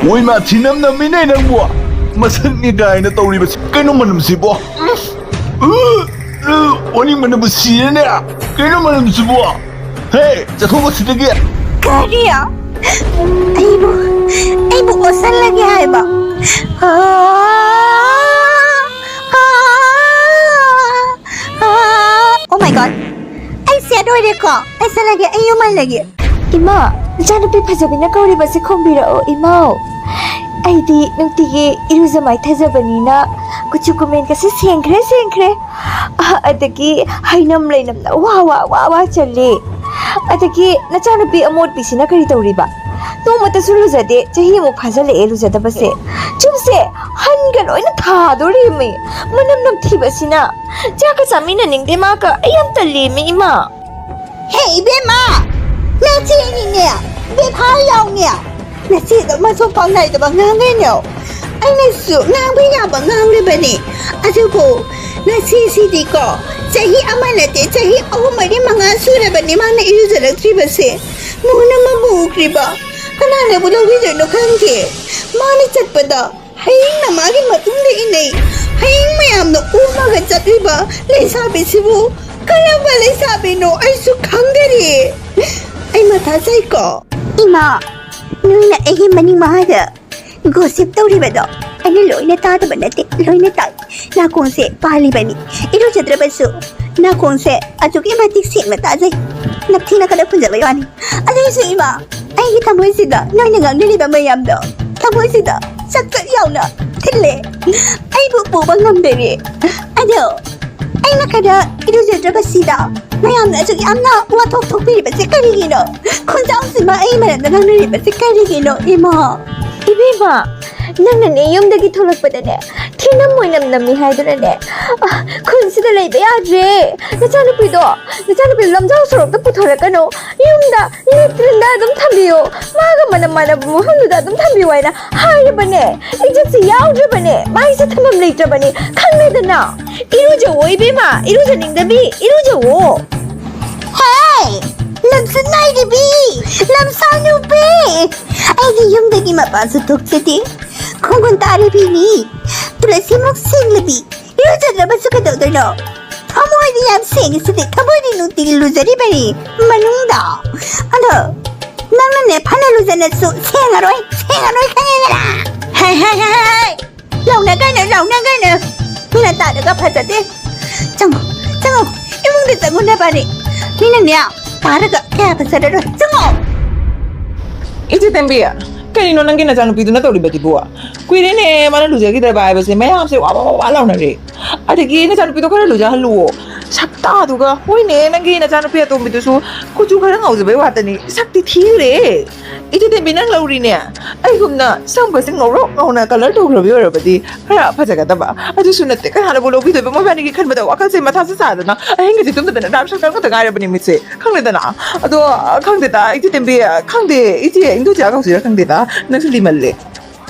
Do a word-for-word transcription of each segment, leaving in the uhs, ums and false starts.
ꯑꯣꯏꯃꯥ, ꯊꯤꯅꯝ ꯅꯝꯃꯤꯅꯦ ꯅꯪꯕꯨ꯫ ꯃꯁꯛꯅꯤ ꯀꯥꯏꯅ ꯇꯧꯔꯤꯕꯁꯤ꯫ ꯀꯩꯅꯣ ꯃꯅꯝꯁꯤꯕꯣ? ꯎꯝ, ꯎ, ꯎ, ꯑꯣꯅꯤꯡꯕꯅꯕꯨ ꯁꯤꯔꯦꯅꯦ꯫ ꯀꯩꯅꯣ ꯃꯅꯝꯁꯤꯕꯣ? ꯍꯦ, ꯆꯠꯊꯣꯛꯑꯣ ꯁꯤꯗꯒꯤ꯫ ꯀꯔꯤ? ꯑꯩꯕꯨ, ꯑꯩꯕꯨ ꯑꯣꯠꯁꯜꯂꯒꯦ ꯍꯥꯏꯕ? ꯑꯥ, ꯑꯥ, ꯑꯥ꯫ Oh my God! ꯑꯩ ꯁꯦꯠ ꯑꯣꯏꯔꯦꯀꯣ꯫ ꯑꯩ ꯆꯠꯂꯒꯦ, ꯑꯩ ꯌꯨꯝ ꯍꯜꯂꯒꯦ꯫ ꯏꯃꯥ, ꯏꯆꯥꯅꯨꯄꯤ ꯐꯖꯕꯤꯅ ꯀꯧꯔꯤꯕꯁꯦ ꯈꯨꯝꯕꯤꯔꯛꯑꯣ, ꯏꯃꯥꯎ꯫ ꯑꯩꯗꯤ ꯅꯨꯡꯇꯤꯒꯤ ꯏꯔꯨꯖ ꯃꯥꯏꯊꯖꯕꯅꯤꯅ ꯀꯨꯆꯨ ꯀꯨꯃꯦꯟꯒꯁꯦ ꯁꯦꯡꯈ꯭ꯔꯦ, ꯁꯦꯡꯈ꯭ꯔꯦ꯫ ꯑ, ꯑꯗꯒꯤ ꯍꯩꯅꯝ ꯂꯩꯅꯝꯅ ꯋꯥ, ꯋꯥ, ꯋꯥ, ꯋꯥ ꯆꯜꯂꯤ꯫ ꯑꯗꯒꯤ ꯅꯆꯥꯅꯨꯄꯤ ꯑꯃꯣꯠꯄꯤꯁꯤꯅ ꯀꯔꯤ ꯇꯧꯔꯤꯕ? ꯅꯣꯡꯃꯇꯁꯨ ꯂꯨꯖꯗꯦ, ꯆꯍꯤꯃꯨꯛ ꯐꯥꯖꯤꯜꯂꯛꯑꯦ ꯂꯨꯖꯗꯕꯁꯦ꯫ ꯆꯨꯝꯁꯦ, ꯍꯟꯒ ꯂꯣꯏꯅ ꯊꯥꯗꯣꯔꯤꯃꯤ꯫ ꯃꯅꯝ ꯅꯝꯊꯤꯕꯁꯤꯅ꯫ ꯆꯥꯛꯀ ꯆꯥꯃꯤꯟꯅꯅꯤꯡꯗꯦ ꯃꯥꯒ꯫ ꯑꯩ ꯌꯥꯝ ꯇꯜꯂꯦꯃꯤ, ꯏꯃꯥ꯫ ꯍꯦ, ꯏꯕꯦꯝꯃ! ꯅꯆꯦꯅꯤꯅꯦ! ꯕꯦꯕꯥꯔ ꯌꯥꯎꯅꯦ! ꯅꯆꯦꯗꯣ ꯃꯊꯣꯡ ꯄꯥꯛ ꯅꯥꯏꯗꯕ ꯉꯥꯡꯒꯅꯨ꯫ ꯑꯩꯅꯁꯨ ꯉꯥꯡꯕ ꯌꯥꯕ ꯉꯥꯡꯂꯤꯕꯅꯤ꯫ ꯑꯗꯨꯕꯨ ꯅꯆꯦꯁꯤꯗꯤꯀꯣ, ꯆꯍꯤ ꯑꯃ ꯅꯠꯇꯦ, ꯆꯍꯤ ꯑꯍꯨꯝ, ꯃꯔꯤ, ꯃꯉꯥ ꯁꯨꯔꯕꯅꯤ ꯃꯥꯅ ꯏꯔꯨꯖꯔꯛꯇ꯭ꯔꯤꯕꯁꯦ꯫ ꯃꯣꯟ ꯑꯃꯕꯨ ꯎꯈ꯭ꯔꯤꯕ꯫ ꯀꯅꯥꯅꯕꯨ ꯂꯧꯕꯤꯗꯣꯏꯅꯣ ꯈꯪꯗꯦ꯫ ꯃꯥꯅ ꯆꯠꯄꯗ ꯍꯌꯦꯡꯅ ꯃꯥꯒꯤ ꯃꯇꯨꯡꯗ ꯏꯟꯅꯩ꯫ ꯍꯌꯦꯡ ꯃꯌꯥꯝꯅ ꯑꯣꯝꯃꯒ ꯆꯠꯂꯤꯕ ꯂꯩꯁꯥꯕꯤꯁꯤꯕꯨ ꯀꯔꯝꯕ ꯂꯩꯁꯥꯕꯤꯅꯣ ꯑꯩꯁꯨ ꯈꯪꯗꯔꯤ꯫ ꯑꯩ ꯃꯊꯥ ꯁꯥꯏꯀꯣ꯫ ꯏꯃꯥ, ꯅꯣꯏꯅ ꯑꯩꯒꯤ ꯃꯅꯤꯡ ꯃꯍꯥꯗ ꯒꯣꯁꯤꯞ ꯇꯧꯔꯤꯕꯗꯣ ꯑꯩꯅ ꯂꯣꯏꯅ ꯇꯥꯗꯕ ꯅꯠꯇꯦ, ꯂꯣꯏꯅ ꯇꯥꯏ꯫ ꯅꯥꯀꯣꯡꯁꯦ ꯄꯥꯜꯂꯤꯕꯅꯤ꯫ ꯏꯔꯨꯖꯗ꯭ꯔꯕꯁꯨ ꯅꯥꯀꯣꯡꯁꯦ ꯑꯗꯨꯛꯀꯤ ꯃꯇꯤꯛ ꯁꯦꯡꯅ ꯇꯥꯖꯩ꯫ ꯅꯞꯊꯤ ꯅꯈꯠꯂ ꯐꯨꯟꯖꯕꯩ ꯋꯥꯅꯤ꯫ ꯑꯗꯨꯏꯁꯨ ꯏꯃꯥ, ꯑꯩꯒꯤ ꯊꯃꯣꯏꯁꯤꯗ ꯅꯣꯏꯅ ꯉꯥꯡꯅꯔꯤꯕ ꯃꯌꯥꯝꯗꯣ ꯊꯃꯣꯏꯁꯤꯗ ꯆꯛ ꯆꯛ ꯌꯥꯎꯅ ꯊꯤꯜꯂꯦ꯫ ꯑꯩꯕꯨ ꯄꯨꯕ ꯉꯝꯗꯔꯦ꯫ ꯑꯗꯣ ꯑꯩꯅ ꯈꯔ ꯏꯔꯨꯖꯗ꯭ꯔꯕꯁꯤꯗ ꯃꯌꯥꯝꯅ ꯑꯁꯨꯛ ꯌꯥꯝꯅ ꯋꯥꯊꯣꯛ ꯊꯣꯛꯄꯤꯔꯤꯕꯁꯦ ꯀꯔꯤꯒꯤꯅꯣ? ꯈꯣꯟꯖꯥꯎꯁꯤꯃ ꯑꯩ ꯃꯔꯝꯗ ꯉꯥꯡꯅꯔꯤꯕꯁꯦ ꯀꯔꯤꯒꯤꯅꯣ, ꯏꯃꯥ? ꯏꯕꯦꯝꯃ, ꯅꯪꯅꯅꯦ ꯌꯨꯝꯗꯒꯤ ꯊꯣꯛꯂꯛꯄꯗꯅꯦ ꯊꯤꯅꯝ ꯑꯣꯏꯅꯝ ꯅꯝꯃꯤ ꯍꯥꯏꯗꯨꯅꯅꯦ, ꯑ, ꯈꯨꯟꯁꯤꯗ ꯂꯩꯕ ꯌꯥꯗ꯭ꯔꯦ꯫ ꯅꯆꯥꯅꯨꯄꯤꯗꯣ, ꯅꯆꯥꯅꯨꯄꯤꯗꯣ ꯂꯝꯖꯥꯎ ꯁꯣꯔꯣꯛꯇ ꯄꯨꯊꯣꯔꯛꯀꯅꯨ, ꯌꯨꯝꯗ ꯂꯦꯇ꯭ꯔꯤꯟꯗ ꯑꯗꯨꯝ ꯊꯝꯕꯤꯌꯨ, ꯃꯥꯒ ꯃꯅꯝ ꯃꯥꯟꯅꯕ ꯃꯐꯝꯗꯨꯗ ꯑꯗꯨꯝ ꯊꯝꯕꯤꯌꯨ ꯍꯥꯏꯅ ꯍꯥꯏꯔꯕꯅꯦ꯫ ꯏꯖꯠꯁꯤ ꯌꯥꯎꯗ꯭ꯔꯕꯅꯦ, ꯃꯥꯒꯤꯁꯦ ꯊꯝꯐꯝ ꯂꯩꯇ꯭ꯔꯕꯅꯦ, ꯈꯪꯉꯦꯗꯅ꯫ ꯏꯔꯨꯖꯧꯋꯣ ꯏꯕꯦꯝꯃ, ꯏꯔꯨꯖꯅꯤꯡꯗꯕꯤ ꯏꯔꯨꯖꯧꯋꯣ꯫ ꯍꯦ! ꯂꯝꯁꯨ ꯅꯥꯏꯗꯕꯤ, ꯂꯝꯁꯥꯡ ꯅꯨꯄꯤ, ꯑꯩꯗꯤ ꯌꯨꯝꯗꯒꯤ ꯃꯄꯥꯟꯁꯨ ꯊꯣꯛꯆꯗꯦ, ꯈꯣꯡꯒꯨꯟ ꯇꯥꯔꯤꯕꯤꯅꯤ, ꯇꯨꯂꯁꯤꯃꯨꯛ ꯁꯦꯡꯂꯕꯤ, ꯏꯔꯨꯖꯗ꯭ꯔꯕꯁꯨ ꯀꯩꯗꯧꯗꯣꯏꯅꯣ? ꯊꯃꯣꯏꯗꯤ ꯌꯥꯝ ꯁꯦꯡꯉꯤꯁꯤꯗꯤ, ꯊꯃꯣꯏꯗꯤ ꯅꯨꯡꯇꯤꯒꯤ ꯂꯨꯖꯔꯤꯕꯅꯤ ꯃꯅꯨꯡꯗ꯫ ꯑꯗꯣ ꯅꯪꯅꯅꯦ ꯐꯅ ꯂꯨꯖꯅꯁꯨ ꯁꯦꯡꯉꯔꯣꯏ, ꯁꯦꯡꯉꯔꯣꯏ ꯈꯪꯉꯦꯗꯅ꯫ ꯍꯥꯏ ꯍꯥꯏ ꯍꯥꯏ ꯍꯥꯏ, ꯂꯥꯎꯅꯒꯅꯨ, ꯂꯥꯎꯅꯒꯅꯨ꯫ ꯃꯤꯅ ꯇꯥꯔꯒ ꯐꯖꯗꯦ꯫ ꯆꯪꯉꯣ, ꯆꯪꯉꯣ, ꯏꯃꯨꯡꯗ ꯆꯪꯉꯣ ꯅꯕꯥꯅꯤ꯫ ꯃꯤꯅꯅꯦ ꯇꯥꯔꯒ ꯀꯌꯥ ꯐꯖꯔꯔꯣꯏ꯫ ꯆꯪꯉꯣ꯫ ꯏꯆꯦ ꯇꯦꯝꯕꯤ, ꯀꯔꯤꯅꯣ ꯅꯪꯒꯤ ꯅꯆꯥꯅꯨꯄꯤꯗꯨꯅ ꯇꯧꯔꯤꯕꯗꯨꯕꯨ? ꯀꯨꯏꯔꯦꯅꯦ ꯃꯥꯅ ꯂꯨꯖꯈꯤꯗ꯭ꯔꯕ ꯍꯥꯏꯕꯁꯦ ꯃꯌꯥꯝꯁꯦ ꯋꯥ ꯋꯥ ꯋꯥ ꯋꯥ ꯂꯥꯎꯅꯔꯦ꯫ ꯑꯗꯒꯤ ꯅꯆꯥꯅꯨꯄꯤꯗꯣ ꯈꯔ ꯂꯨꯖꯍꯜꯂꯨꯑꯣ꯫ ꯁꯛꯇꯥꯗꯨꯒ꯫ ꯍꯣꯏꯅꯦ, ꯅꯪꯒꯤ ꯅꯆꯥꯅꯨꯄꯤ ꯑꯇꯣꯝꯕꯤꯗꯨꯁꯨ ꯀꯨꯆꯨ ꯈꯔ ꯉꯧꯖꯕꯩ ꯋꯥꯇꯅꯤ, ꯁꯛꯇꯤ ꯊꯤꯈ꯭ꯔꯦ꯫ ꯏꯆꯦ ꯇꯦꯝꯕꯤ, ꯅꯪ ꯂꯧꯔꯤꯅꯦ꯫ ꯑꯩꯒꯨꯝꯅ ꯁꯝꯒꯁꯦ ꯉꯧꯔꯣꯛ ꯉꯧꯅ colour ꯇꯧꯈ꯭ꯔꯕꯤ ꯑꯣꯏꯔꯕꯗꯤ ꯈꯔ ꯐꯖꯒꯗꯕ꯫ ꯑꯗꯨꯁꯨ ꯅꯠꯇꯦ, ꯀꯅꯥꯅꯕꯨ ꯂꯧꯕꯤꯗꯣꯏꯕ? ꯃꯣꯏꯕꯥꯅꯤꯒꯤ ꯈꯟꯕꯗ ꯋꯥꯈꯜꯁꯦ ꯃꯊꯥꯁꯦ ꯁꯥꯗꯅ ꯑꯍꯤꯡꯒꯁꯦ ꯇꯨꯝꯗꯗꯅ dark circle ꯉꯥꯛꯇ ꯉꯥꯏꯔꯕꯅꯤ ꯃꯤꯠꯁꯦ꯫ ꯈꯪꯗꯦꯗꯅ꯫ ꯑꯗꯣ, ꯈꯪꯗꯦꯗ, ꯏꯆꯦ ꯇꯦꯝꯕꯤ, ꯈꯪꯗꯦ, ꯏꯆꯦ ꯏꯟꯗꯣꯆꯥ ꯀꯧꯁꯤꯔꯥ ꯈꯪꯗꯦꯗ꯫ ꯅꯪꯁꯨ ꯂꯤꯃꯜꯂꯦ꯫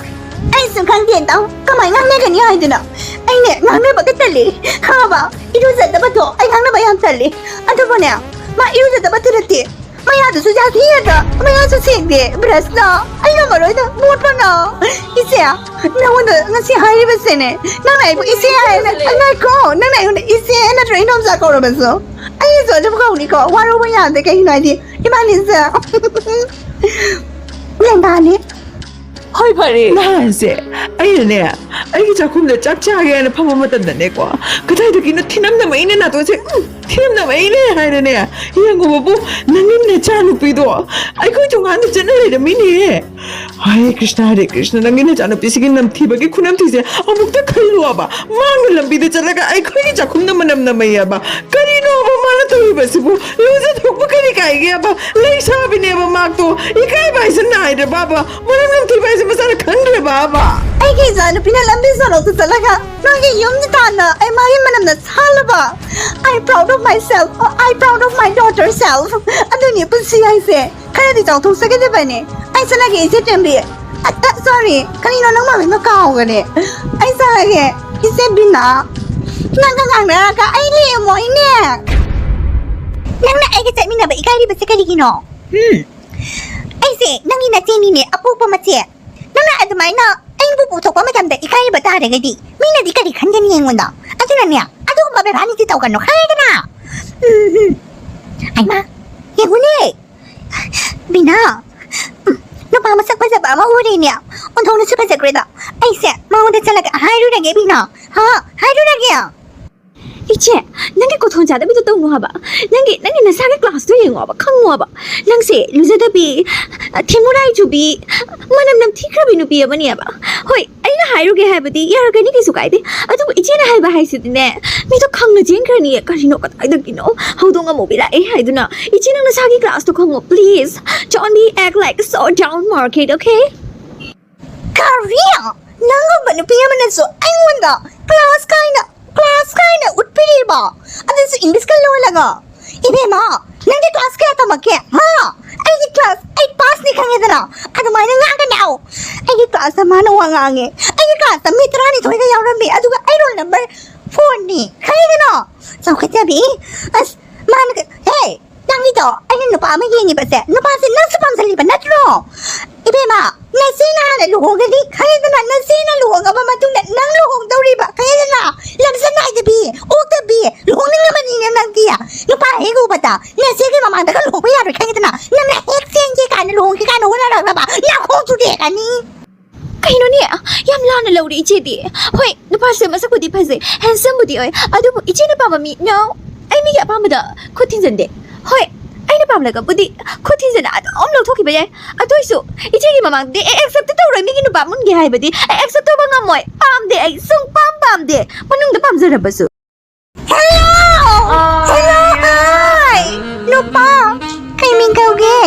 ꯑꯩꯁꯨ ꯈꯪꯗꯦ, ꯇꯥꯎ꯫ ꯀꯃꯥꯏ ꯉꯥꯡꯅꯒꯅꯤ ꯍꯥꯏꯗꯅ? ꯑꯩꯅꯦ ꯉꯥꯡꯅꯕꯒ ꯇꯜꯂꯤ, ꯈꯪꯉꯕ? ꯏꯔꯨꯖꯗꯕꯗꯣ ꯑꯩ ꯉꯥꯡꯅꯕ ꯌꯥꯝ ꯇꯜꯂꯤ꯫ ꯑꯗꯨꯕꯨꯅꯦ, ꯃꯥ ꯏꯔꯨꯖꯗꯕ ꯇꯨꯔꯠꯇꯤ ꯃꯌꯥꯗꯨꯁꯨ ꯌꯥꯊꯤꯑꯒ ꯃꯌꯥꯁꯨ ꯁꯦꯡꯗꯦ, brushꯅ꯫ ꯑꯩ ꯉꯝꯃꯔꯣꯏꯗ, ꯃꯣꯠꯄꯅ꯫ ꯏꯆꯦ, ꯅꯉꯣꯟꯗ ꯉꯁꯤ ꯍꯥꯏꯔꯤꯕꯁꯦꯅꯦ, ꯅꯪꯅ ꯑꯩꯕꯨ ꯏꯆꯦ ꯍꯥꯏꯅ, ꯉꯥꯏꯈꯣ, ꯅꯪꯅ ꯑꯩꯉꯣꯟꯗ ꯏꯆꯦ ꯅꯠꯇ꯭ꯔꯣ ꯏꯅꯣꯝꯆꯥ ꯀꯧꯔꯕꯁꯨ? ꯑꯩꯁꯨ ꯑꯗꯨꯝ ꯀꯧꯅꯤꯀꯣ, ꯋꯥꯔꯧꯕ ꯌꯥꯗꯦ꯫ ꯀꯩꯒꯤꯅꯣ ꯍꯥꯏꯗꯤ ꯏꯕꯥꯅꯤꯁꯦ ꯂꯦꯡꯒꯥꯅꯤ꯫ ꯍꯣꯏ, ꯐꯔꯦ꯫ ꯅꯍꯥꯟꯁꯦ ꯑꯩꯅꯅꯦ, ꯑꯩꯒꯤ ꯆꯥꯛꯈꯨꯝꯗ ꯆꯥꯛ ꯆꯥꯒꯦ ꯍꯥꯏꯅ ꯐꯝꯕ ꯃꯇꯝꯗꯅꯦꯀꯣ, ꯀꯗꯥꯏꯗꯒꯤꯅꯣ ꯊꯤꯅꯝꯅꯕ ꯑꯩꯅ ꯅꯥꯇꯣꯟꯁꯦ, ꯎꯝ, ꯊꯤꯅꯝꯅꯕ ꯑꯩꯅꯦ ꯍꯥꯏꯔꯅꯦ, ꯌꯦꯡꯉꯨꯕꯕꯨ ꯅꯪꯒꯤ ꯅꯆꯥꯅꯨꯄꯤꯗꯣ ꯑꯩꯈꯣꯏ ꯊꯣꯡꯒꯥꯟꯗ ꯆꯠꯅ ꯂꯩꯔꯝꯃꯤꯅꯦ꯫ ꯍꯔꯦ ꯀ꯭ꯔꯤꯁꯅ, ꯍꯔꯦ ꯀ꯭ꯔꯤꯁꯅ, ꯅꯪꯒꯤ ꯅꯆꯥꯅꯨꯄꯤꯁꯤꯒꯤ ꯅꯝꯊꯤꯕꯒꯤ ꯈꯨꯅꯝꯊꯤꯁꯦ ꯑꯃꯨꯛꯇ ꯈꯜꯂꯨꯕ꯫ ꯃꯥꯡꯅ ꯂꯝꯕꯤꯗ ꯆꯠꯂꯒ ꯑꯩꯈꯣꯏꯒꯤ ꯆꯥꯛꯈꯨꯝꯗ ꯃꯅꯝ ꯅꯝꯃꯩꯑꯕ꯫ ꯀꯔꯤꯅꯣꯕ ꯃꯥꯅ ꯇꯧꯔꯤꯕꯁꯤꯕꯨ? ꯂꯨꯖꯊꯣꯛꯄ ꯀꯔꯤ ꯀꯥꯏꯒꯦꯕ? ꯂꯩꯁꯥꯕꯤꯅꯦꯕ ꯃꯥꯛꯇꯣ꯫ ꯏꯀꯥꯏꯕ ꯍꯥꯏꯁꯦ ꯅꯥꯏꯗ꯭ꯔꯕꯕ? ꯃꯅꯝ ꯅꯝꯊꯤꯕ ꯍꯥꯏꯁꯦ ꯃꯁꯥꯅ ꯈꯪꯗ꯭ꯔꯕꯕ? ꯑꯩꯒꯤ ꯏꯆꯥꯅꯨꯄꯤꯅ ꯂꯝꯕꯤ ꯁꯣꯔꯣꯛꯇ ꯆꯠꯂꯒ ꯅꯣꯏꯒꯤ ꯌꯨꯝ ꯇꯥꯟꯅ ꯑꯩ ꯃꯥꯒꯤ ꯃꯅꯝꯅ ꯁꯥꯜꯂꯕ? I proud of myself, I proud of my daughter self. ꯑꯗꯨꯅꯤ ꯄꯨꯟꯁꯤ ꯍꯥꯏꯁꯦ꯫ ꯈꯔꯗꯤ ꯆꯥꯎꯊꯣꯛꯆꯒꯗꯕꯅꯦ꯫ ꯑꯩ ꯆꯠꯂꯒꯦ, ꯏꯆꯦ ꯇꯦꯝꯕꯤ꯫ ꯑ, ꯑ, sorry, ꯀꯔꯤꯅꯣ ꯅꯪ ꯃꯃꯤꯡꯗꯣ ꯀꯥꯎꯒꯅꯦ꯫ ꯑꯩ ꯆꯠꯂꯒꯦ, ꯏꯆꯦ ꯕꯤꯅꯥ꯫ ꯅꯪꯒ ꯉꯥꯡꯅꯔꯒ ꯑꯩ ꯂꯦꯝꯃꯣꯏꯅꯦ꯫ ꯅꯪꯅ ꯑꯩꯒ ꯆꯠꯃꯤꯟꯅꯕ ꯏꯀꯥꯏꯔꯤꯕꯁꯦ ꯀꯔꯤꯒꯤꯅꯣ? ꯎꯝ, ꯑꯩꯁꯦ ꯅꯪꯒꯤ ꯅꯆꯦꯅꯤꯅꯦ, ꯑꯄꯣꯛꯄ ꯃꯆꯦ꯫ ꯅꯪꯅ ꯑꯗꯨꯃꯥꯏꯅ ꯑꯩꯕꯨ ꯄꯨꯊꯣꯛꯄ ꯃꯇꯝꯗ ꯏꯀꯥꯏꯔꯤꯕ ꯇꯥꯔꯒꯗꯤ ꯃꯤꯅꯗꯤ ꯀꯔꯤ ꯈꯟꯒꯅꯤ ꯑꯩꯉꯣꯟꯗ? ꯑꯗꯨꯅꯅꯦ, ꯑꯗꯨꯒꯨꯝꯕ ꯕꯦꯕꯥꯔꯅꯤꯗꯤ ꯇꯧꯒꯅꯨ, ꯈꯪꯉꯦꯗꯅ? ꯎꯝ, ꯎꯝ꯫ ꯑꯩꯃ, ꯌꯦꯡꯉꯨꯅꯦ, ꯕꯤꯅꯥ, ꯎꯝ, ꯅꯨꯄꯥ ꯃꯁꯛ ꯐꯖꯕ ꯑꯃ ꯎꯔꯦꯅꯦ, ꯑꯣꯟꯊꯣꯛꯅꯁꯨ ꯐꯖꯈ꯭ꯔꯦꯗ꯫ ꯑꯩꯁꯦ ꯃꯉꯣꯟꯗ ꯆꯠꯂꯒ ꯍꯥꯏꯔꯨꯔꯒꯦ, ꯕꯤꯅꯥ, ꯍꯥ, ꯍꯥꯏꯔꯨꯔꯒꯦ꯫ ꯏꯆꯦ, ꯅꯪꯒꯤ ꯀꯣꯊꯣꯟ ꯆꯥꯗꯕꯤꯗꯣ ꯇꯧꯅꯨ ꯍꯥꯏꯕ꯫ ꯅꯪꯒꯤ, ꯅꯪꯒꯤ ꯅꯁꯥꯒꯤ ꯀ꯭ꯂꯥꯁꯇꯣ ꯌꯦꯡꯉꯣꯕ, ꯈꯪꯉꯣꯕ꯫ ꯅꯪꯁꯦ ꯂꯨꯖꯗꯕꯤ, ꯊꯤꯃꯨꯔꯥꯏ ꯆꯨꯕꯤ, ꯃꯅꯝ ꯅꯝꯊꯤꯈ꯭ꯔꯕꯤ ꯅꯨꯄꯤ ꯑꯃꯅꯦꯕ꯫ ꯍꯣꯏ, ꯑꯩꯅ ꯍꯥꯏꯔꯨꯒꯦ ꯍꯥꯏꯕꯗꯤ ꯌꯥꯔꯛꯀꯅꯤ, ꯀꯩꯁꯨ ꯀꯥꯏꯗꯦ꯫ ꯑꯗꯨꯕꯨ ꯏꯆꯦꯅ ꯍꯥꯏꯕ ꯍꯥꯏꯁꯤꯗꯤꯅꯦ, ꯃꯤꯗꯣ ꯈꯪꯅ ꯆꯦꯟꯈ꯭ꯔꯅꯤꯌꯦ꯫ ꯀꯔꯤꯅꯣ, ꯀꯗꯥꯏꯗꯒꯤꯅꯣ ꯍꯧꯗꯣꯡ ꯑꯃꯨꯕꯤ ꯂꯥꯛꯑꯦ ꯍꯥꯏꯗꯨꯅ? ꯏꯆꯦ, ꯅꯪ ꯅꯁꯥꯒꯤ ꯀ꯭ꯂꯥꯁꯇꯣ ꯈꯪꯉꯣ, please. Don't be act like so down market, okay? ꯀꯔꯤ? ꯅꯪꯒꯨꯝꯕ ꯅꯨꯄꯤ ꯑꯃꯅꯁꯨ ꯑꯩꯉꯣꯟꯗ ꯀ꯭ꯂꯥꯁ ꯀꯥꯏꯅ, ꯀ꯭ꯂꯥꯁ ꯀꯥꯏꯅ ꯎꯠꯄꯤꯔꯤꯕ? ꯑꯗꯨꯁꯨ ꯏꯪꯂꯤꯁꯀ ꯂꯣꯜꯂꯒ? ꯏꯕꯦꯝꯃ, ꯅꯪꯗꯤ ꯀ꯭ꯂꯥꯁ ꯀꯌꯥ ꯇꯝꯃꯛꯀꯦ? ꯍꯥ? ꯑꯩꯒꯤ ꯀ꯭ꯂꯥꯁ ꯑꯩꯠ ꯄꯥꯁꯅꯤ, ꯈꯪꯉꯦꯗꯅ? ꯑꯗꯨꯃꯥꯏꯅ ꯉꯥꯡꯒꯅꯨ꯫ ꯑꯩꯒꯤ ꯀ꯭ꯂꯥꯁꯇ ꯃꯥꯅ ꯋꯥ ꯉꯥꯡꯉꯦ꯫ ꯑꯩꯒꯤ ꯀ꯭ꯂꯥꯁꯇ ꯃꯤ ꯇꯔꯥꯅꯤꯊꯣꯏꯒ ꯌꯥꯎꯔꯝꯃꯤ, ꯑꯗꯨꯒ ꯑꯩ ꯔꯣꯜ ꯅꯝꯕꯔ ꯐꯣꯔꯅꯤ, ꯈꯪꯉꯦꯗꯅ? ꯆꯥꯎꯈꯠꯆꯕꯤ꯫ ꯑꯁ, ꯃꯥꯅ ꯀ-, ꯍꯦ, ꯅꯪꯒꯤꯗꯣ, ꯑꯩꯅ ꯅꯨꯄꯥ ꯑꯃ ꯌꯦꯡꯉꯤꯕꯁꯦ, ꯅꯨꯄꯥꯁꯦ ꯅꯪꯁꯨ ꯄꯥꯝꯖꯜꯂꯤꯕ ꯅꯠꯇ꯭ꯔꯣ? ꯏꯕꯦꯝꯃ, ꯅꯆꯦꯅ ꯍꯥꯟꯅ ꯂꯨꯍꯣꯡꯒꯅꯤ, ꯈꯪꯉꯦꯗꯅ? ꯅꯆꯦꯅ ꯂꯨꯍꯣꯡꯉꯕ ꯃꯇꯨꯡꯗ ꯅꯪ ꯂꯨꯍꯣꯡꯗꯧꯔꯤꯕ, ꯈꯪꯉꯦꯗꯅ? ꯂꯝꯖꯟ ꯅꯥꯏꯗꯕꯤ, ꯑꯣꯛꯇꯕꯤ, ꯂꯨꯍꯣꯡꯅꯤꯡꯉꯕꯅꯤꯅ ꯅꯪꯗꯤ꯫ ꯅꯨꯄꯥ ꯍꯦꯛ ꯎꯕꯗ ꯅꯆꯦꯒꯤ ꯃꯃꯥꯡꯗꯒ ꯂꯨꯍꯣꯡꯕ ꯌꯥꯔꯣꯏ, ꯈꯪꯉꯦꯗꯅ? ꯅꯪꯅ ꯍꯦꯛ ꯆꯦꯟꯒꯦ ꯀꯥꯏꯅ, ꯂꯨꯍꯣꯡꯒꯦ ꯀꯥꯏꯅ ꯍꯣꯠꯅꯔꯛꯅꯕ ꯅꯈꯣꯡ ꯊꯨꯗꯦꯛꯀꯅꯤ꯫ ꯀꯩꯅꯣꯅꯦ? ꯌꯥꯝ ꯂꯥꯟꯅ ꯂꯧꯔꯦ ꯏꯆꯦꯗꯤ꯫ ꯍꯣꯏ, ꯅꯨꯄꯥꯁꯦ ꯃꯁꯛꯄꯨꯗꯤ ꯐꯖꯩ, ꯍꯦꯟꯁꯝꯕꯨꯗꯤ ꯑꯣꯏ, ꯑꯗꯨꯕꯨ ꯏꯆꯦꯅ ꯄꯥꯝꯕ ꯃꯤ, no, ꯑꯩ ꯃꯤꯒꯤ ꯑꯄꯥꯝꯕꯗ ꯈꯨꯠ ꯊꯤꯟꯖꯟꯗꯦ꯫ ꯍꯣꯏ, ꯑꯩꯅ ꯄꯥꯝꯂꯒꯕꯨꯗꯤ ꯈꯨꯠ ꯊꯤꯟꯖꯟꯅ ꯑꯗꯨꯝ ꯂꯧꯊꯣꯛꯈꯤꯕ ꯌꯥꯏ꯫ ꯑꯗꯨ ꯑꯣꯏꯁꯨ ꯏꯆꯦꯒꯤ ꯃꯃꯥꯡꯗꯗꯤ ꯑꯩ accept ꯇꯧꯔꯣꯏ꯫ ꯃꯤꯒꯤ ꯅꯨꯄꯥ ꯃꯨꯟꯒꯦ ꯍꯥꯏꯕꯗꯤ ꯑꯩ accept ꯇꯧꯕ ꯉꯝꯃꯣꯏ꯫ ꯄꯥꯝꯗꯦ, ꯑꯩ ꯁꯨꯡꯄꯥꯝ ꯄꯥꯝꯗꯦ, ꯃꯅꯨꯡꯗ ꯄꯥꯝꯖꯔꯕꯁꯨ꯫ Hello! Hello, hi! ꯅꯨꯄꯥ, ꯀꯩ ꯃꯤꯡ ꯀꯧꯒꯦ?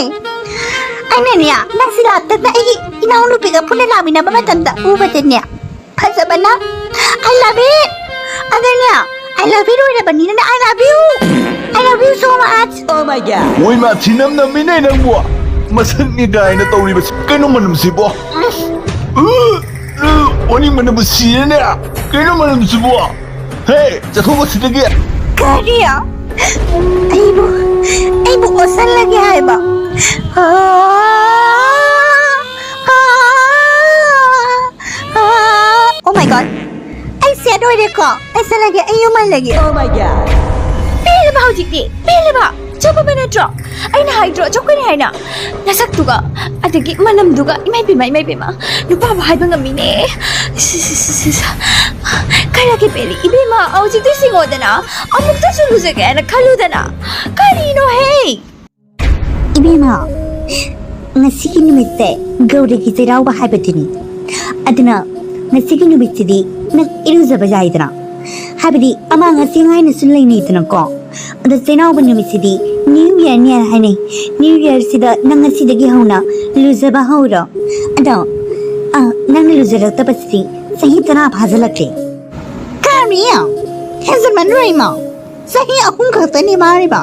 ꯑꯩꯅꯅꯦ, ꯅꯪꯁꯤ ꯂꯥꯞꯇꯛꯅ ꯑꯩꯒꯤ ꯏꯅꯥꯎꯅꯨꯄꯤꯒ ꯄꯨꯟꯅ ꯂꯥꯛꯃꯤꯟꯅꯕ ꯃꯇꯝꯗ ꯎꯕꯗꯅꯦ, ꯐꯖꯕꯅ, "I love it!" ꯑꯗꯨꯅꯦ, "I love it" ꯑꯣꯏꯔꯕꯅꯤꯅꯅꯦ, "I love you! I love you so much!" Oh my God! ꯃꯣꯏ ꯃꯥ ꯊꯤꯅꯝ ꯅꯝꯃꯤꯅꯦ ꯅꯪꯕꯨ꯫ ꯃꯁꯛꯅꯤ ꯀꯥꯏꯅ ꯇꯧꯔꯤꯕꯁꯤ ꯀꯩꯅꯣ ꯃꯅꯝꯁꯤꯕꯣ? ꯎ, ꯎ, ꯑꯣꯅꯤꯡꯕꯅꯕꯨ ꯁꯤꯔꯦꯅꯦ꯫ ꯀꯩꯅꯣ ꯃꯅꯝꯁꯤꯕꯣ? ꯍꯦ, ꯆꯠꯊꯣꯛꯑꯣ ꯁꯤꯗꯒꯤ꯫ ꯀꯔꯤ? ꯑꯩꯕꯨ ꯑꯩꯕꯨ ꯑꯣꯠꯁꯜꯂꯒꯦ ꯍꯥꯏꯕ? ꯑꯥ, ꯑꯥ, ꯑꯥ, oh my God. ꯑꯩ ꯁꯦꯠ ꯑꯣꯏꯔꯦꯀꯣ꯫ ꯑꯩ ꯁꯦꯠꯂꯒꯦ, ꯑꯩ ꯌꯨꯝ ꯍꯜꯂꯒꯦ꯫ Oh my God. ꯄꯦꯜꯂꯕ ꯍꯧꯖꯤꯛꯇꯤ? ꯄꯦꯜꯂꯕ? ꯆꯨꯞꯄꯕ ꯅꯠꯇ꯭ꯔꯣ? ꯑꯩꯅ ꯍꯥꯏꯗ꯭ꯔꯣ ꯆꯨꯞꯀꯅꯤ ꯍꯥꯏꯅ? ꯅꯁꯛꯇꯨꯒ, ꯑꯗꯒꯤ ꯃꯅꯝꯗꯨꯒ, ꯏꯃꯥꯏ ꯄꯦꯝꯃ, ꯏꯃꯥꯏ ꯄꯦꯝꯃ, ꯅꯨꯄꯥꯕꯨ ꯍꯥꯏꯕ ꯉꯝꯃꯤꯅꯦ꯫ ꯁꯤ, ꯁꯤ, ꯁꯤ, ꯁꯤ, ꯁꯤ꯫ ꯀꯥꯏꯔꯛꯀꯦ ꯄꯦꯜꯂꯤ꯫ ꯏꯕꯦꯝꯃ, ꯍꯧꯖꯤꯛꯇꯤ ꯁꯤꯡꯉꯣꯗꯅ, ꯑꯃꯨꯛꯇꯁꯨ ꯂꯨꯖꯒꯦ ꯍꯥꯏꯅ ꯈꯜꯂꯨꯗꯅ꯫ ꯀꯔꯤꯅꯣꯍꯦ? ꯏꯕꯦꯝꯃ, ꯉꯁꯤꯒꯤ ꯅꯨꯃꯤꯠꯁꯦ ꯒꯧꯔꯤꯒꯤ ꯆꯩꯔꯥꯎꯕ ꯍꯥꯏꯕꯗꯨꯅꯤ꯫ ꯑꯗꯨꯅ ꯉꯁꯤꯒꯤ ꯅꯨꯃꯤꯠꯁꯤꯗꯤ ꯅꯪ ꯏꯔꯨꯖꯕ ꯌꯥꯏꯗꯅ꯫ ꯍꯥꯏꯕꯗꯤ ꯑꯃꯥꯡ ꯑꯁꯦꯡ ꯍꯥꯏꯅꯁꯨ ꯂꯩꯅꯩꯗꯅꯀꯣ꯫ ꯑꯗꯣ ꯆꯩꯔꯥꯎꯕ ꯅꯨꯃꯤꯠꯁꯤꯗꯤ New Yearꯅꯦꯅ ꯍꯥꯏꯅꯩ꯫ New Yearꯁꯤꯗ ꯅꯪ ꯉꯁꯤꯗꯒꯤ ꯍꯧꯅ ꯂꯨꯖꯕ ꯍꯧꯔꯣ꯫ ꯑꯗꯣ, ꯑ, ꯅꯪꯅ ꯂꯨꯖꯔꯛꯇꯕꯁꯤꯗꯤ ꯆꯍꯤ ꯇꯔꯥ ꯐꯥꯖꯤꯜꯂꯛꯂꯦ꯫ ꯀꯔꯤ? ꯍꯦꯟꯖꯟꯃꯟꯗ꯭ꯔꯣ ꯏꯃꯥ? ꯆꯍꯤ ꯑꯍꯨꯝ ꯈꯛꯇꯅꯤ ꯃꯥꯔꯤꯕ꯫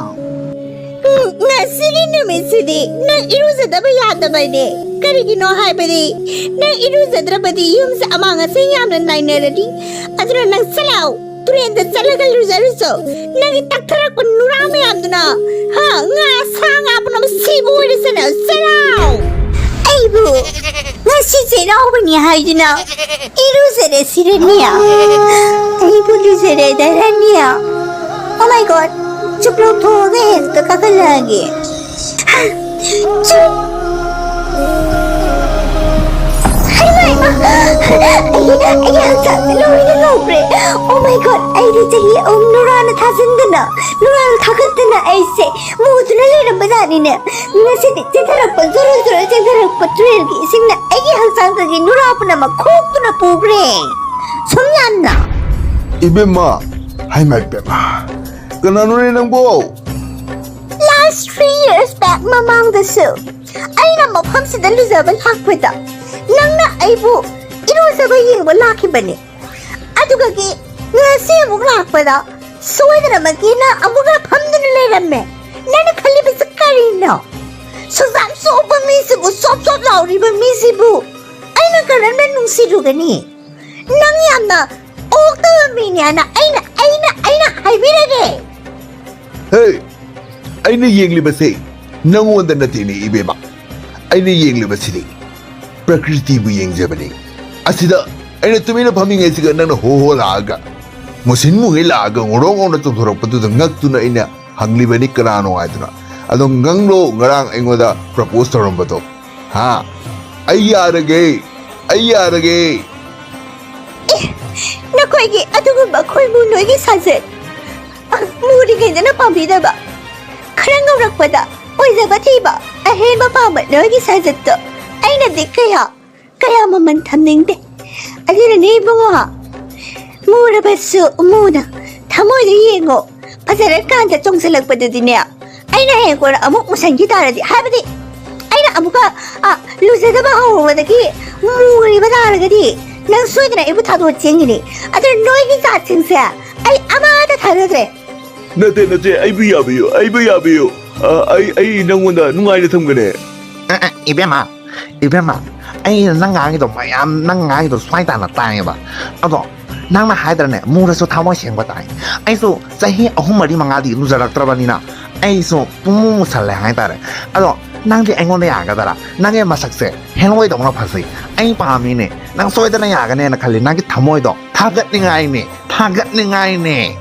ꯎꯝ, ꯉꯁꯤꯒꯤ ꯅꯨꯃꯤꯠꯁꯤꯗꯤ ꯅꯪ ꯏꯔꯨꯖꯗꯕ ꯌꯥꯗꯕꯅꯦ꯫ ꯀꯔꯤꯒꯤꯅꯣ ꯍꯥꯏꯕꯗꯤ ꯅꯪ ꯏꯔꯨꯖꯗ꯭ꯔꯕꯗꯤ ꯌꯨꯝꯁꯦ ꯑꯃꯥꯡ ꯑꯁꯦꯡ ꯌꯥꯝꯅ ꯅꯥꯏꯅꯔꯅꯤ꯫ ꯑꯗꯨꯅ ꯅꯪ ꯆꯠꯂꯥꯎ, ꯇꯨꯔꯦꯟꯗ ꯆꯠꯂꯒ ꯂꯨꯖꯔꯨꯆꯣ꯫ ꯅꯪꯒꯤ ꯇꯛꯊꯔꯛꯄ ꯅꯨꯔꯥ ꯃꯌꯥꯝꯗꯨꯅ, ꯍꯥ, ꯉꯥ, ꯁꯥ ꯉꯥ ꯄꯨꯝꯅꯃꯛ ꯁꯤꯕ ꯑꯣꯏꯔꯁꯅꯨ꯫ ꯆꯠꯂꯥꯎ! ꯑꯩꯕꯨ ꯉꯁꯤ ꯆꯩꯔꯥꯎꯕꯅꯤ ꯍꯥꯏꯗꯨꯅ ꯏꯔꯨꯖꯔꯦ ꯁꯤꯔꯅꯤꯌꯥ꯫ ꯑꯩꯕꯨ ꯂꯨꯖꯔꯦ ꯗꯔꯅꯤꯌꯥ꯫ Oh my God, ꯆꯨꯞ ꯂꯧꯊꯣꯛꯑꯒ ꯍꯦꯛꯇ ꯀꯥꯈꯠꯂꯛꯑꯒꯦ꯫ ꯆꯨꯞ꯫ ꯍꯩꯃꯥ, ꯍꯩꯃꯥ꯫ ꯑꯩꯒꯤ, ꯑꯩꯒꯤ ꯍꯛꯆꯥꯡꯁꯦ ꯂꯣꯏꯅ ꯉꯧꯈ꯭ꯔꯦ꯫ Oh my God, ꯑꯩꯗꯤ ꯆꯍꯤ ꯑꯍꯨꯝ ꯅꯨꯔꯥꯅ ꯊꯥꯖꯤꯟꯗꯅ, ꯅꯨꯔꯥꯅ ꯊꯥꯒꯠꯇꯅ ꯑꯩꯁꯦ ꯃꯨꯗꯨꯅ ꯂꯩꯔꯝꯕ ꯖꯥꯠꯅꯤꯅꯦ꯫ ꯉꯁꯤꯗꯤ ꯆꯦꯟꯊꯔꯛꯄ ꯖꯣꯔꯣ ꯖꯣꯔꯣ ꯆꯦꯟꯊꯔꯛꯄ ꯇꯨꯔꯦꯜꯒꯤ ꯏꯁꯤꯡꯅ ꯑꯩꯒꯤ ꯍꯛꯆꯥꯡꯗꯒꯤ ꯅꯨꯔꯥ ꯄꯨꯝꯅꯃꯛ ꯈꯣꯛꯇꯨꯅ ꯄꯨꯈ꯭ꯔꯦ꯫ ꯁꯨꯝ ꯌꯥꯝꯅ꯫ ꯏꯕꯦꯝꯃ, ꯍꯥꯏꯃ ꯏꯕꯦꯝꯃ, ꯀꯅꯥꯅꯣꯅꯦ ꯅꯪꯕꯣ? Last three years back ꯃꯃꯥꯡꯗꯁꯨ ꯑꯩꯅ ꯃꯐꯝꯁꯤꯗ ꯂꯨꯖꯕ ꯂꯥꯛꯄꯗ ꯅꯪꯅ ꯑꯩꯕꯨ ꯏꯔꯨꯖꯕ ꯌꯦꯡꯕ ꯂꯥꯛꯈꯤꯕꯅꯦ꯫ ꯑꯗꯨꯒꯗꯤ ꯉꯁꯤ ꯑꯃꯨꯛ ꯂꯥꯛꯄꯗ ꯁꯣꯏꯗꯅꯃꯛꯀꯤ ꯅꯪ ꯑꯃꯨꯛꯀ ꯐꯝꯗꯨꯅ ꯂꯩꯔꯝꯃꯦ꯫ ꯅꯪꯅ ꯈꯜꯂꯤꯕꯁꯤ ꯀꯔꯤꯅꯣ? ꯁꯨꯛꯆꯥꯝ ꯆꯣꯞꯄ ꯃꯤꯁꯤꯕꯨ, ꯆꯣꯞ ꯆꯣꯞ ꯂꯥꯎꯔꯤꯕ ꯃꯤꯁꯤꯕꯨ ꯑꯩꯅ ꯀꯔꯝꯅ ꯅꯨꯡꯁꯤꯔꯨꯒꯅꯤ? ꯅꯪ ꯌꯥꯝꯅ ꯑꯣꯛꯇꯕ ꯃꯤꯅꯤ ꯍꯥꯏꯅ ꯑꯩꯅ, ꯑꯩꯅ, ꯑꯩꯅ ꯍꯥꯏꯕꯤꯔꯒꯦ꯫ ꯍꯦ, ꯑꯩꯅ ꯌꯦꯡꯂꯤꯕꯁꯦ ꯅꯪꯉꯣꯟꯗ ꯅꯠꯇꯦꯅꯦ ꯏꯕꯦꯝꯃ, ꯑꯩꯅ ꯌꯦꯡꯂꯤꯕꯁꯤꯗꯤ ꯄ꯭ꯔꯀ꯭ꯔꯤꯇꯤꯕꯨ ꯌꯦꯡꯖꯕꯅꯤ꯫ ꯑꯁꯤꯗ ꯑꯩꯅ ꯇꯨꯃꯤꯟꯅ ꯐꯝꯃꯤꯉꯩꯁꯤꯒ ꯅꯪꯅ ꯍꯣ ꯍꯣ ꯂꯥꯛꯑꯒ, ꯃꯨꯁꯤꯟ ꯃꯨꯉꯩ ꯂꯥꯛꯑꯒ ꯉꯣꯔꯣꯡ ꯉꯧꯅ ꯆꯣꯡꯊꯣꯔꯛꯄꯗꯨꯗ ꯉꯛꯇꯨꯅ ꯑꯩꯅ ꯍꯪꯂꯤꯕꯅꯤ ꯀꯅꯥꯅꯣ ꯍꯥꯏꯗꯨꯅ꯫ ꯑꯗꯣ ꯅꯪꯂꯣ ꯉꯔꯥꯡ ꯑꯩꯉꯣꯟꯗ ꯄ꯭ꯔꯄꯣꯁ ꯇꯧꯔꯝꯕꯗꯣ? ꯍꯥ? ꯑꯩ ꯌꯥꯔꯒꯦ, ꯑꯩ ꯌꯥꯔꯒꯦ꯫ ꯅꯈꯣꯏꯒꯤ ꯑꯗꯨꯒꯨꯝꯕ ꯈꯣꯏꯃꯨ ꯅꯣꯏꯒꯤ ꯁꯥꯖꯦꯜ, ꯑ, ꯃꯨꯔꯤꯉꯩꯗꯅ ꯄꯥꯝꯕꯤꯗꯕ, ꯈꯔ ꯉꯧꯔꯛꯄꯗ ꯑꯣꯏꯖꯕ ꯊꯤꯕ, ꯑꯍꯦꯟꯕ ꯄꯥꯝꯕ ꯅꯣꯏꯒꯤ ꯁꯥꯖꯠꯇꯣ ꯑꯩꯅꯗꯤ ꯀꯌꯥ ꯀꯌꯥ ꯃꯃꯜ ꯊꯝꯅꯤꯡꯗꯦ꯫ ꯑꯗꯨꯅꯅꯦ ꯏꯕꯨꯡꯉꯣ, ꯃꯨꯔꯕꯁꯨ ꯃꯨꯅ ꯊꯃꯣꯏꯗ ꯌꯦꯡꯉꯣ꯫ ꯐꯖꯔꯀꯥꯟꯗ ꯆꯣꯡꯁꯤꯜꯂꯛꯄꯗꯨꯗꯤꯅꯦ, ꯑꯩꯅ ꯍꯌꯦꯡ ꯀꯣꯟꯅ ꯑꯃꯨꯛ ꯃꯨꯁꯟꯈꯤ ꯇꯥꯔꯗꯤ, ꯍꯥꯏꯕꯗꯤ ꯑꯩꯅ ꯑꯃꯨꯛꯀ, ꯑ, ꯂꯨꯖꯗꯕ ꯍꯧꯔꯨꯕꯗꯒꯤ ꯃꯨꯔꯤꯕ ꯇꯥꯔꯒꯗꯤ ꯅꯪ ꯁꯣꯏꯗꯅ ꯑꯩꯕꯨ ꯊꯥꯗꯣꯛꯑ ꯆꯦꯟꯒꯅꯤ꯫ ꯑꯗꯨꯅ ꯅꯣꯏꯒꯤ ꯖꯥꯠꯁꯤꯡꯁꯦ ꯑꯩ ꯑꯃꯠꯇ ꯊꯥꯖꯗ꯭ꯔꯦ꯫ ꯅꯠꯇꯦ, ꯅꯠꯇꯦ, ꯑꯩꯕꯨ ꯌꯥꯕꯤꯌꯨ, ꯑꯩꯕꯨ ꯌꯥꯕꯤꯌꯨ꯫ ꯑ, ꯑꯩ, ꯑꯩ ꯅꯪꯉꯣꯟꯗ ꯅꯨꯡꯉꯥꯏꯅ ꯊꯝꯒꯅꯤ꯫ ꯑꯦ, ꯑꯦ, ꯏꯕꯦꯝꯃ, ꯏꯕꯦꯝꯃ, ꯑꯩꯅ ꯅꯪ ꯉꯥꯡꯉꯤꯗꯣ ꯃꯌꯥꯝ, ꯅꯪ ꯉꯥꯡꯉꯤꯗꯣ ꯁ꯭ꯋꯥꯏ ꯇꯥꯅ ꯇꯥꯏꯌꯦꯕ꯫ ꯑꯗꯣ ꯅꯪꯅ ꯍꯥꯏꯗ꯭ꯔꯅꯦ, ꯃꯨꯔꯁꯨ ꯊꯃꯣꯏ ꯁꯦꯡꯕ ꯇꯥꯏ꯫ ꯑꯩꯁꯨ ꯆꯍꯤ ꯑꯍꯨꯝ, ꯃꯔꯤ, ꯃꯉꯥꯗꯤ ꯂꯨꯖꯔꯛꯇ꯭ꯔꯕꯅꯤꯅ ꯑꯩꯁꯨ ꯄꯨꯡꯃꯨ ꯃꯨꯁꯜꯂꯦ ꯍꯥꯏꯇꯥꯔꯦ꯫ ꯑꯗꯣ ꯅꯪꯗꯤ ꯑꯩꯉꯣꯟꯗ ꯌꯥꯒꯗꯔꯥ? ꯅꯪꯒꯤ ꯃꯁꯛꯁꯦ ꯍꯦꯂꯣꯏꯗꯧꯅ ꯐꯖꯩ꯫ ꯑꯩ ꯄꯥꯝꯃꯤꯅꯦ꯫ ꯅꯪ ꯁꯣꯏꯗꯅ ꯌꯥꯒꯅꯦꯅ ꯈꯜꯂꯤ꯫ ꯅꯪꯒꯤ ꯊꯃꯣꯏꯗꯣ ꯊꯥꯒꯠꯅꯤꯡꯉꯥꯏꯅꯦ, ꯊꯥꯒꯠꯅꯤꯡꯉꯥꯏꯅꯦ꯫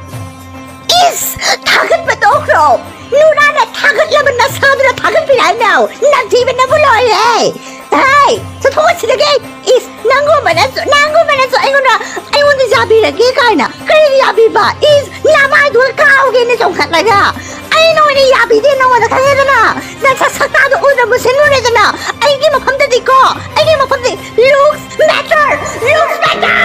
ꯏꯁ! ꯊꯥꯒꯠꯄ ꯇꯣꯛꯈ꯭ꯔꯣ! ꯅꯨꯔꯥꯅ ꯊꯥꯒꯠꯂꯕ ꯅꯁꯥꯗꯨꯅ ꯊꯥꯒꯠꯄꯤꯔꯛꯏꯅꯦ! ꯅꯝꯊꯤꯕꯅꯕꯨ ꯂꯣꯏꯔꯦ! ꯍꯦ! ꯆꯠꯊꯣꯛꯑꯣ ꯁꯤꯗꯒꯤ! ꯏꯁ! ꯅꯪꯒꯨꯝꯕꯅꯁꯨ, ꯅꯪꯒꯨꯝꯕꯅꯁꯨ ꯑꯩꯉꯣꯟꯗ, ꯑꯩꯉꯣꯟꯗ ꯌꯥꯕꯤꯔꯒꯦ ꯀꯥꯏꯅ! ꯀꯔꯤꯒꯤ ꯌꯥꯕꯤꯕ? ꯏꯁ! ꯅꯃꯥꯏꯗꯨꯒ ꯀꯥꯎꯒꯦꯅ ꯆꯣꯡꯈꯠꯂꯒ! ꯑꯩꯅ ꯑꯣꯏꯅ ꯌꯥꯕꯤꯗꯦ ꯅꯉꯣꯟꯗ, ꯈꯪꯉꯦꯗꯅ! ꯅꯁꯛ ꯁꯛꯇꯥꯗꯣ ꯎꯅ ꯃꯨꯁꯤꯟꯅꯨꯔꯦꯗꯅ! ꯑꯩꯒꯤ ꯃꯐꯝꯗꯗꯤꯀꯣ! ꯑꯩꯒꯤ ꯃꯐꯝꯗꯤ looks matter! Looks matter!